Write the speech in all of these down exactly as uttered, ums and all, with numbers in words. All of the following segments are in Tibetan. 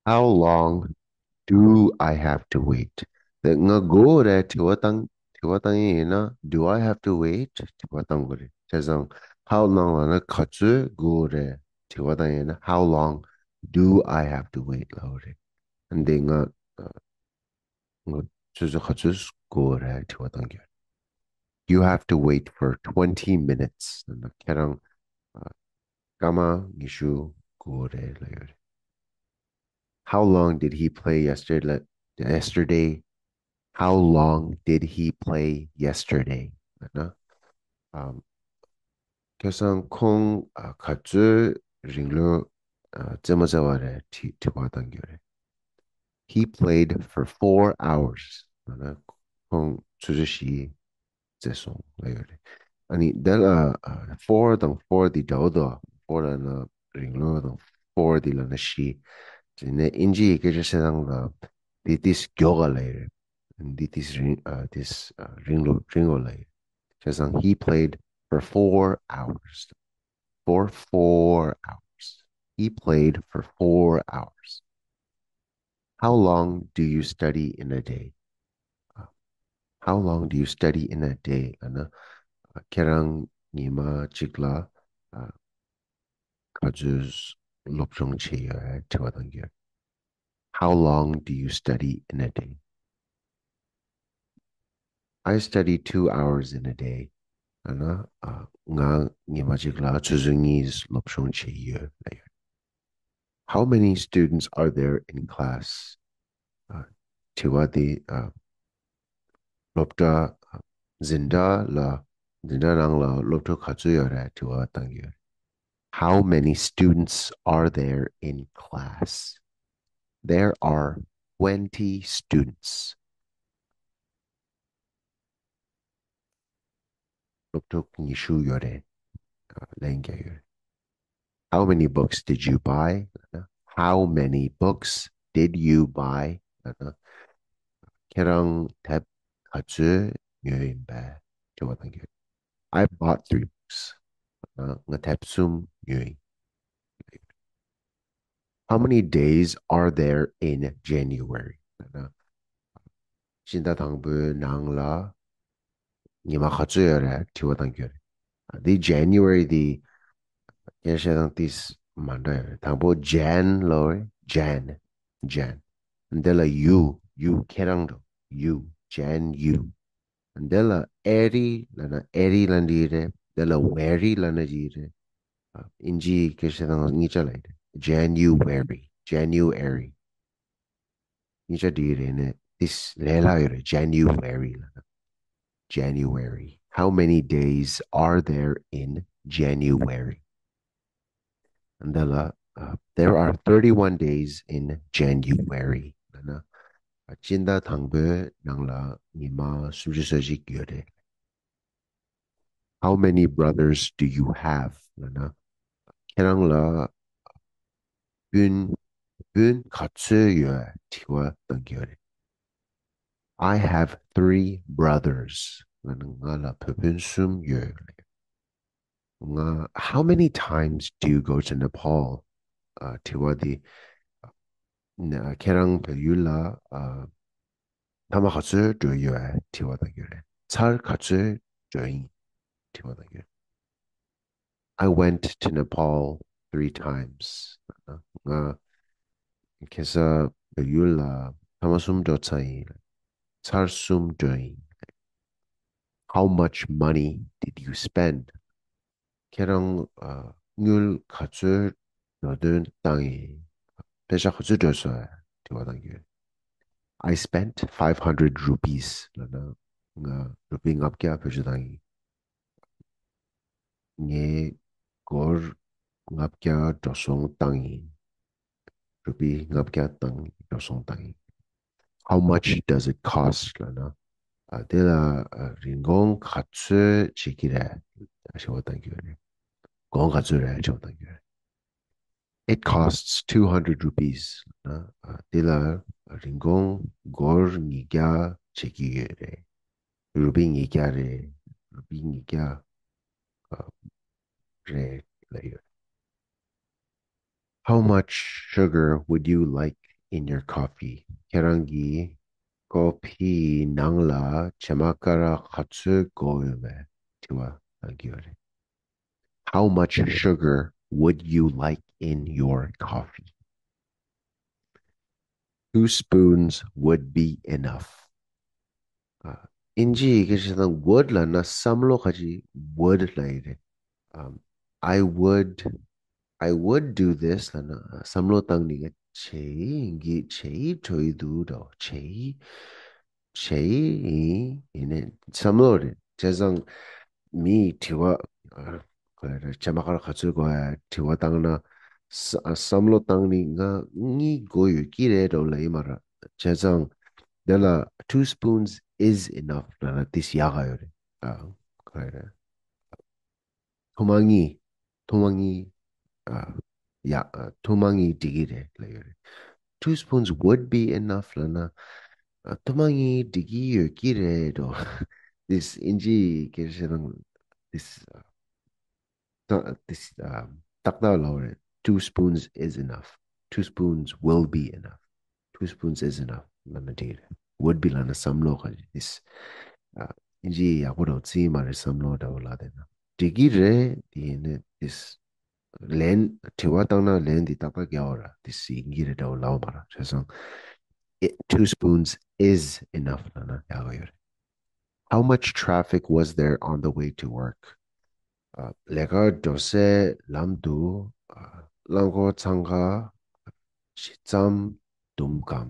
How long do I have to wait? དེ་ང་དགོས་རེད་དྲི་བ་བཏང་དྲི་བ་བཏང་ཡིན་ཡིན་ན། Do I have to wait? དྲི་བ་བཏང་དགོས་རེད། བྱས་ཙང་how long ལབ་ན་ག་ཚོད་དགོས་རེད་དྲི་བ་བཏང་ཡིན་ན། How long do I have to wait? ལབ་དགོས་རེད། འདི་ང་ང་ཆུ་ཚོད་ག་ཚོད་དགོས་རེད་དྲི་བ་བཏང་གི་ཡོད། You have to wait for twenty minutes. ཁྱེད་རང་སྐར་མ་ཉི་ཤུ་དགོས་རེད་ལབ་ཡོད་རེད། How long did he play yesterday? Yesterday? How long did he play yesterday? ལབ་ན། ཨམ། ཁ་སང་ཁོང་ཨ་ག་ཚོད་རིང་ལོ་ཨ་རྩེད་མོ་རྩེ་བ་རེད་དྲི་དྲི་བ་བཏང་གི་ཡོད་རེད། He played for four hours. ལབ་ན་ཁོང་ཆུ་ཚོད་བཞི་རྩེ་སོང་ལབ་ཡོད་རེད། ཨ་ནི་དེ་ལ་ཨ་four དང་four དེ་འདྲ་བོ་འདུག four ལབ་ན་རིང་ལོ་དང་four དེ་ལབ་ན་བཞི། དེ་ནས་ཨིན་ཇི་ཡི་སྐད་ཆ་བཤད་སྟངས་ལ་འདི་ཏིས་མགྱོགས་ག་ལབ་ཡོད་རེད། འདི་ཏིས་རིང་ཨ་ཏིས་ཨ་རིང་ལོ་རིང་ལོ་ལབ་ཡོད། བྱས་ཙང་he played for four hours. For four hours. He played for four hours. How long do you study in a day? How long do you study in a day? ལབ་ན། ཁྱེད་རང་ཉི་མ་གཅིག་ལ་ག་ཚོད་སློབ་སྦྱོང་བྱེད་ཡོད་དྲི་བ་བཏང་གི་ཡོད། How long do you study in a day? I study two hours in a day. ལབ་ན། ང་ཉི་མ་གཅིག་ལ་ཆུ་ཚོད་གཉིས་སློབ་སྦྱོང་བྱེད་ཡོད་ལབ་ཡོད། How many students are there in class? དྲི་བ་དེ་སློབ་གྲྭ་འཛིན་གྲྭ་ལ་འཛིན་གྲྭ་ནང་ལ་སློབ་ཕྲུག་ག་ཚོད་ཡོད་རེད་དྲི་བ་བཏང་གི་ཡོད། How many students are there in class? There are twenty students. སློབ་ཕྲུག་ཉི་ཤུ་ཡོད་རེད། ལན་རྒྱག་ཡོད་རེད། How many books did you buy? How many books did you buy? ཁྱེད་རང་དེབ་ག་ཚོད་ཉོས་ཡིན་པས་དྲི་བ་བཏང་གི་ཡོད། I bought three books. ང་དེབ་གསུམ་ཉོས་ཡིན། How many days are there in January? སྤྱི་ཟླ་དང་པོའི་ནང་ལ་ཉི་མ་ག་ཚོད་ཡོད་རེད་དྲི་བ་བཏང་གི་ཡོད་རེད། འདི་January འདི་སྐད་བཤད་སྟངས་ཏིས་མ་འདྲ་ཡོད་རེད། དང་པོ་Jan ལབ་རེད། Jan Jan འདི་ལ་you you ཁྱེད་རང་འགྲོ། You Jan you འདི་ལ་ཨེ་རི་ལབ་ན་ཨེ་རི་ལབ་འགྲིག་རེད། འདི་ལ་ཝེ་རི་ལབ་ན་འགྲིག་རེད། ཨིན་ཇིའི་སྐད་ཆ་དང་གཉིས་ཆ་ལ་ཡིན། January January གཉིས་ཆ་འགྲིག་རེད་ནས་ཏིས་ལས་སླ་ཡོད་རེད། January ལབ་ན། January. How many days are there in January? འདི་ལ། There are thirty-one days in January. ལབ་ན། སྤྱི་ཟླ་དང་པོའི་ནང་ལ་ཉི་མ་སུམ་ཅུ་སོ་གཅིག་ཡོད་རེད། How many brothers do you have? ལབ་ན། ཁྱེད་རང་ལ་སྤུན་སྤུན་ག་ཚོད་ཡོད་དྲི་བ་བཏང་གི་ཡོད་རེད། I have three brothers. ང་ལ་བུ་སྤུན་གསུམ་ཡོད། ང་How many times do you go to Nepal? དྲི་བ་འདི། ཁྱེད་རང་བལ་ཡུལ་ལ་ཐ་མ་ག་ཚོད་འགྲོ་ཡོད་དྲི་བ་བཏང་གི་ཡོད་རེད། ཚར་ག་ཚོད་འགྲོ་ཡིན་དྲི་བ་བཏང་གི་ཡོད། I went to Nepal three times. ང་ཁ་སང་བལ་ཡུལ་ལ་ཐ་མ་གསུམ་འགྲོ་ཚར་ཡིན། ཚར་གསུམ་འགྲོ་ཡིན། How much money did you spend? ཁྱེད་རང་དངུལ་ག་ཚོད་འགྲོ་དོན་བཏང་ཡིན། པེ་ཤ་ག་ཚོད་འགྲོ་སོང་དྲི་བ་བཏང་གི་ཡོད། I spent five hundred rupees. ལབ་ན་ང་རུ་པི་ལྔ་བརྒྱ་བེད་སྤྱོད་བཏང་ཡིན། ངས་སྒོར་ལྔ་བརྒྱ་འགྲོ་སོང་བཏང་ཡིན། རུ་པི་ལྔ་བརྒྱ་བཏང་འགྲོ་སོང་བཏང་ཡིན། How much does it cost? ལབ་ན། དེ་ལ་རིན་གོང་ག་ཚོད་བྱེད་ཀྱི་རེད་ཞེས་པ་བཏང་གི་ཡོད་རེད། གོང་ག་ཚོད་རེད་ཞེས་པ་བཏང་གི་ཡོད་རེད། It costs two hundred rupees. ལབ་ན། དེ་ལ་རིན་གོང་སྒོར་ཉིས་བརྒྱ་བྱེད་ཀྱི་ཡོད་རེད། རུ་པི་ཉིས་བརྒྱ་རེད། རུ་པི་ཉིས་བརྒྱ་རེད་ལབ་ཡོད། How much sugar would you like in your coffee? ཁྱེད་རང་གི་ཀོ་ཕིའི་ནང་ལ་བྱེ་མ་ཀ་ར་ག་ཚོད་དགོས་ཡོད་པའི་དྲི་བ་བཏང་གི་ཡོད་རེད། How much sugar would you like in your coffee? Two spoons would be enough. ཨིན་ཇི་ཡི་གེ་བྱས་ཙང་would ལབ་ན་བསམ་བློ་ཁ་ཅིག་would ལབ་ཡི་རེད། I would, I would do this ལབ་ན་བསམ་བློ་བཏང་ནི་ག་བྱེད་ཡིན་གི་བྱེད་ཡི་འགྲོ་ཡི་འདུག་འགྲོ་བྱེད་ཡི་བྱེད་ཡི་ཡིན་ཡིན་ནས་བསམ་བློ་རེད། བྱས་ཙང་མི་ཡི་དྲི་བ་ག་རེ་བྱེ་མ་ཀ་ར་ག་ཚོད་དགོས་ཡ་དྲི་བ་བཏང་ན་བསམ་བློ་བཏང་ནི་ང་གཉིས་དགོས་ཡོད་ཀྱི་རེད་འགྲོ་ལབ་ཡི་མ་རེད། བྱས་ཙང་དེ་ལ་two spoons is enough ལབ་ན་this ཡག་ག་ཡོད་རེད། ཨ་ག་རེ་ཐུར་མ་གཉིས། ཐུར་མ་གཉིས། ཨ་ཡ། ཨ་ཐུར་མ་གཉིས་འགྲིག་གི་རེད་ལབ་ཡོད་རེད། Two spoons would be enough ལབ་ན། ཨ་ཐུར་མ་གཉིས་འགྲིག་གི་ཡོད་ཀྱི་རེད་འགྲོ། This ཨིན་ཇི་སྐད་ཆ་དང་this ད་this ཏག་ཏག་ལབ་རེད། Two spoons is enough. Two spoons will be enough. Two spoons is enough ལབ་ན་འགྲིག་རེད། Would be ལབ་ན་བསམ་བློ་ག་རེ་this ཨ་ཨིན་ཇི་ཡག་པོ་རོ་རྩིས་མ་རེད་བསམ་བློ་འདྲ་བོ་ལབ་བསྡད་ན་འགྲིག་གི་རེད། དེ་ཡིན་ནས་this ལན་དྲི་བ་བཏང་ན་ལན་འདི་ཏག་ཏག་རྒྱག་འོ་ར། འདི་སྲིད་ཡིན་གྱི་རེད་འདྲ་བོ་ལབ་མ་ར། བྱས་ཙང་it- two spoons is enough ལབ་ན་ཡག་ག་ཡོད་རེད། How much traffic was there on the way to work? ཨ་ལས་ཀ་འགྲོ་སའི་ལམ་དུ་ཨ་རླངས་འཁོར་འཚང་ཁ་ཇི་ཙམ་འདུག་གམ།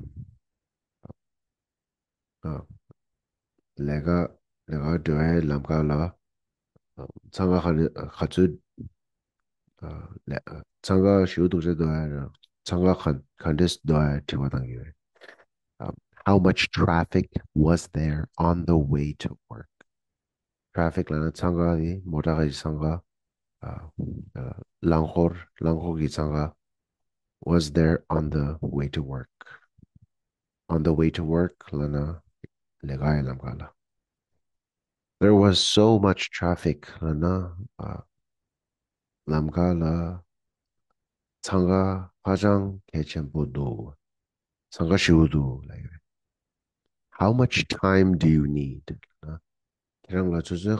ཨ་ལས་ཀ་ལས་ཀ་འགྲོ་བའི་ལམ་ཁ་ལ་ཨ་འཚང་ཁ་ག་ནས་ག་ཚོད་ཨ་ལས་འཚང་ཁ་ཞེ་པོ་འདུག་ཟེར་འདུག་ཨ། འཚང་ཁ་ག་ག་འདྲས་འདུག་ཨ་དྲི་བ་བཏང་གི་ཡོད་རེད། ཨ་How much traffic was there on the way to work? Traffic ལབ་ན་འཚང་ཁ་དེ་མོ་ཊ་ཁ་ཅིག་འཚང་ཁ་ཨ་ཨ་རླངས་འཁོར་རླངས་འཁོར་གྱི་འཚང་ཁ། Was there on the way to work? On the way to work ལབ་ན་ལས་ཀ་ཡི་ལམ་ཁ་ལ། There was so much traffic ལབ་ན་ཨ་ལམ་ཁ་ལ་འཚང་ཁ་ཧ་ཅང་གལ་ཆེན་པོ་འདུག་འཚང་ཁ་ཞེ་པོ་འདུག་ལབ་ཡོད་རེད། How much time do you need? ལབ་ན་ཁྱེད་རང་ལ་ཆུ་ཚོད་